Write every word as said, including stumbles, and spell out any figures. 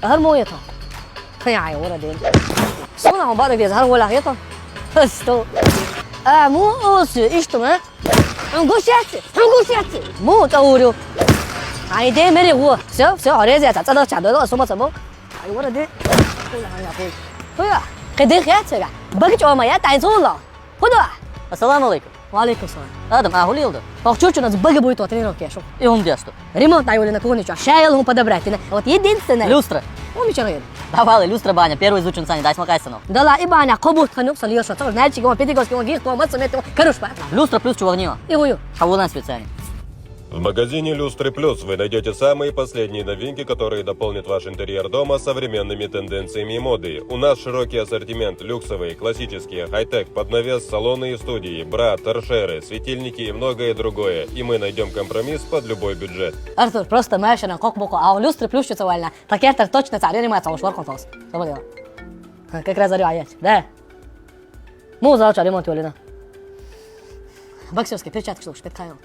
ХӀара муха я тхо? Хай, ай, вара ден. Сона хьо бара веза, хӀара вола хета? Сто. А, му оси, иштта ма? Хьун гуш яц, хьун гуш яц. Му тӀа урю. Ай, де мери гу. Всё, всё, реза яц, цӀа дахча, дойла, сума цӀа бу. Ай, вара де. Хуя, хуя. Хуя. Кхе де хяц, хуя. Бага чӀома я, тӀайн цула. Худа. Ассаламу алейкум. Ва алейкум салам. Адам, а хулил да? Ох, чучу нас бага будет тренировки, я шо. И он дясто. Ремонт ай улина кухня чё. Шаял ему подобрать, да? Вот единственное. Люстра. Он мича район. Давай, люстра баня, первый звучен сани, дай смакайся, ну. Да ла, и баня, кобут ханюк, сальёша, тоже, знаете, он пятигорский, он гих, то мат, самет, короче, па. Люстра плюс чувагнио. И хую. Хавулан специально. В магазине Люстры Плюс вы найдете самые последние новинки, которые дополнят ваш интерьер дома современными тенденциями и модой. У нас широкий ассортимент: люксовые, классические, хай-тек, под навес, салоны и студии, бра, торшеры, светильники и многое другое. И мы найдём компромисс под любой бюджет. Артур, просто машина, как боку, а у Люстры Плюс что-то вально. Так я точно царь, не мать, а уж варком толс. Что было? Как раз орёт, да? Му завтра ремонт, Юлина. Боксерские перчатки, слушай, пять кайл.